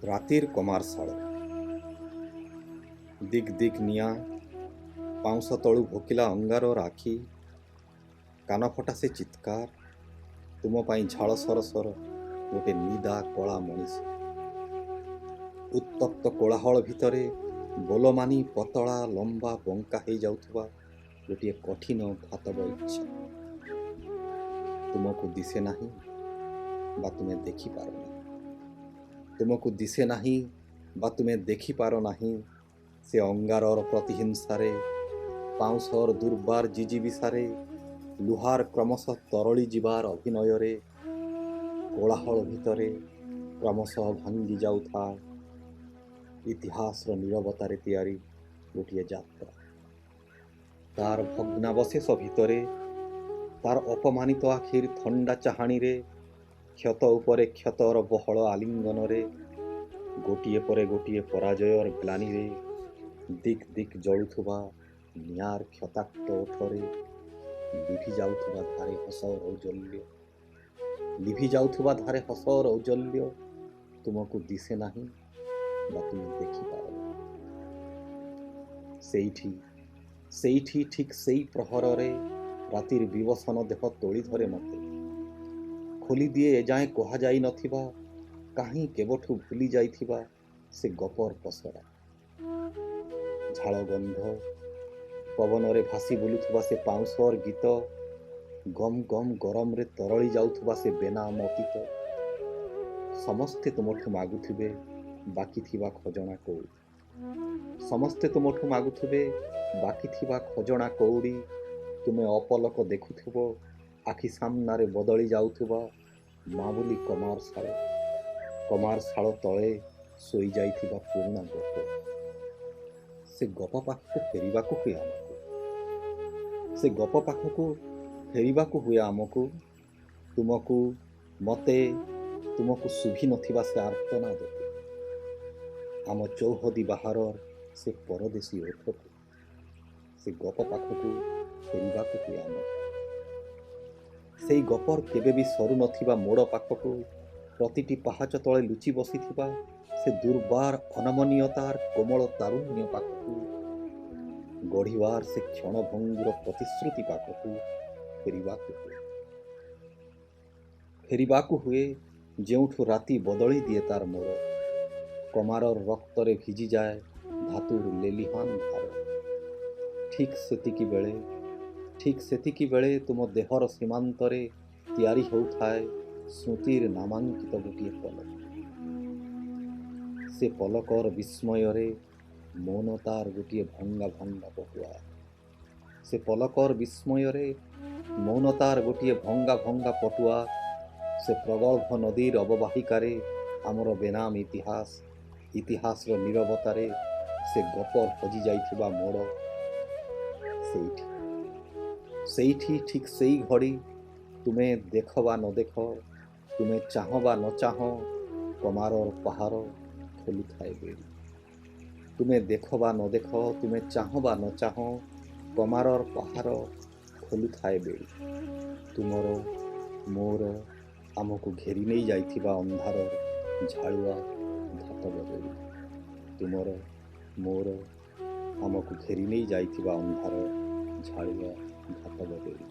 ରାତିର କମାରଶାଳ। ଦିକ୍ ଦିକ୍ ନିଆଁ, ପାଉଁଶ ତଳୁ ଭୋକିଲା ଅଙ୍ଗାରର ଆଖି, କାନଫଟା ସେ ଚିତ୍କାର, ତୁମ ପାଇଁ ଝାଳ ସରସର ଗୋଟେ ନିଦା କଳା ମଣିଷ। ଉତ୍ତପ୍ତ କୋଳାହଳ ଭିତରେ ବୋଲମାନି ପତଳା ଲମ୍ବା ବଙ୍କା ହେଇଯାଉଥିବା ଗୋଟିଏ କଠିନ ଧାତବ ଇଚ୍ଛା। ତୁମକୁ ଦିଶେ ନାହିଁ ବା ତୁମେ ଦେଖିପାର ନାହିଁ। ତୁମକୁ ଦିଶେ ନାହିଁ ବା ତୁମେ ଦେଖିପାର ନାହିଁ। ସେ ଅଙ୍ଗାରର ପ୍ରତିହିଂସାରେ, ପାଉଁଶର ଦୁର୍ବାର ଜିଜିବିଷାରେ, ଲୁହାର କ୍ରମଶଃ ତରଳି ଯିବାର ଅଭିନୟରେ, କୋଳାହଳ ଭିତରେ କ୍ରମଶଃ ଭାଙ୍ଗି ଯାଉଥାଏ ଇତିହାସର ନୀରବତାରେ ତିଆରି ଗୋଟିଏ ଯାତ୍ରା। ତାର ଭଗ୍ନାବଶେଷ ଭିତରେ, ତାର ଅପମାନିତ ଆଖିର ଥଣ୍ଡା ଚାହାଣୀରେ, କ୍ଷତ ଉପରେ କ୍ଷତର ବହଳ ଆଲିଙ୍ଗନରେ, ଗୋଟିଏ ପରେ ଗୋଟିଏ ପରାଜୟର ଗ୍ଲାନିରେ, ଦିକ୍ ଦିକ୍ ଜଳୁଥିବା ନିଆଁର କ୍ଷତାକ୍ତ ଓଠରେ ଲିଭି ଯାଉଥିବା ଧାରେ ହସର ଔଜ୍ଜ୍ୱଲ୍ୟ, ଲିଭି ଯାଉଥିବା ଧାରେ ହସର ଔଜ୍ଜ୍ୱଲ୍ୟ ତୁମକୁ ଦିଶେ ନାହିଁ ବା ତୁମେ ଦେଖିପାର ନାହିଁ। ସେଇଠି ସେଇଠି ଠିକ୍ ସେଇ ପ୍ରହରରେ ରାତିର ବିବସନ ଦେହ ତୋଳି ଧରେ ମତେ, ଖୋଲିଦିଏ ଏଯାଏଁ କୁହାଯାଇ ନଥିବା, କାହିଁ କେବଠୁ ଭୁଲି ଯାଇଥିବା ସେ ଗପର ପସରା। ଝାଳ ଗନ୍ଧ, ପବନରେ ଭାସି ବୁଲୁଥିବା ସେ ପାଉଁଶର ଗୀତ, ଗମ୍ ଗମ୍ ଗରମରେ ତରଳି ଯାଉଥିବା ସେ ବେନାମ ଅତୀତ, ସମସ୍ତେ ତୁମଠୁ ମାଗୁଥିବେ ବାକି ଥିବା ଖଜଣା କଉଡ଼ି। ସମସ୍ତେ ତୁମଠୁ ମାଗୁଥିବେ ବାକି ଥିବା ଖଜଣା କଉଡ଼ି। ତୁମେ ଅପଲକ ଦେଖୁଥିବ ଆଖି ସାମ୍ନାରେ ବଦଳି ଯାଉଥିବା ମାମୁଲି କମାରଶାଳ, କମାରଶାଳ ତଳେ ଶୋଇଯାଇଥିବା ପୁରୁଣା ଗପ। ସେ ଗପ ପାଖକୁ ଫେରିବାକୁ ହୁଏ ଆମକୁ, ସେ ଗପ ପାଖକୁ ଫେରିବାକୁ ହୁଏ ଆମକୁ। ତୁମକୁ, ମତେ, ତୁମକୁ ଶୁଭି ନଥିବା ସେ ଆର୍ତ୍ତନାଦକୁ, ଆମ ଚୌହଦି ବାହାରର ସେ ପରଦେଶୀ ଓଠକୁ, ସେ ଗପ ପାଖକୁ ଫେରିବାକୁ ହୁଏ ଆମକୁ। ସେଇ ଗପର କେବେ ବି ସରୁନଥିବା ମୋଡ଼ ପାଖକୁ, ପ୍ରତିଟି ପାହାଚ ତଳେ ଲୁଚି ବସିଥିବା ସେ ଦୁର୍ବାର ଅନମନୀୟତାର କୋମଳ ତାରୁଣ୍ୟ ପାଖକୁ, ଗଢ଼ିବାର ସେ କ୍ଷଣଭଙ୍ଗୁର ପ୍ରତିଶ୍ରୁତି ପାଖକୁ ଫେରିବାକୁ ହୁଏ। ଫେରିବାକୁ ହୁଏ ଯେଉଁଠୁ ରାତି ବଦଳି ଦିଏ ତାର ମୋଡ଼, କମାରର ରକ୍ତରେ ଭିଜିଯାଏ ଧାତୁର ଲେଲିହାନ ଧାର। ଠିକ୍ ସେତିକି ବେଳେ, ଠିକ୍ ସେତିକି ବେଳେ ତୁମ ଦେହର ସୀମାନ୍ତରେ ତିଆରି ହେଉଥାଏ ସ୍ମୃତିର ନାମାଙ୍କିତ ଗୋଟିଏ ପଲକ। ସେ ପଲକର ବିସ୍ମୟରେ ମୌନତାର ଗୋଟିଏ ଭଙ୍ଗା ଭଙ୍ଗା ପଟୁଆ, ସେ ପଲକର ବିସ୍ମୟରେ ମୌନତାର ଗୋଟିଏ ଭଙ୍ଗା ଭଙ୍ଗା ପଟୁଆ, ସେ ପ୍ରଗଳ୍ଭ ନଦୀର ଅବବାହିକାରେ ଆମର ବେନାମ ଇତିହାସ, ଇତିହାସର ନୀରବତାରେ ସେ ଗପ ହଜି ଯାଇଥିବା ମୋଡ଼। ସେଇଠି ସେଇଠି ଠିକ୍ ସେଇ ଘଡ଼ି, ତୁମେ ଦେଖ ବା ନ ଦେଖ, ତୁମେ ଚାହଁ ବା ନ ଚାହଁ, କମାରର ପାହାର ଖୋଲୁଥାଏ ବେଡ଼ି। ତୁମେ ଦେଖ ବା ନ ଦେଖ, ତୁମେ ଚାହଁ ବା ନ ଚାହଁ, କମାରର ପାହାର ଖୋଲୁଥାଏ ବେଡ଼ି। ତୁମର ମୋର ଆମକୁ ଘେରି ନେଇ ଯାଇଥିବା ଅନ୍ଧାରର ଝାଳୁଆ ଧାତବ ବେଡ଼ି। ତୁମର ମୋର ଆମକୁ ଘେରି ନେଇ ଯାଇଥିବା ଅନ୍ଧାର ଝାଳୁଆ ଧାତବ ବେଡ଼ି।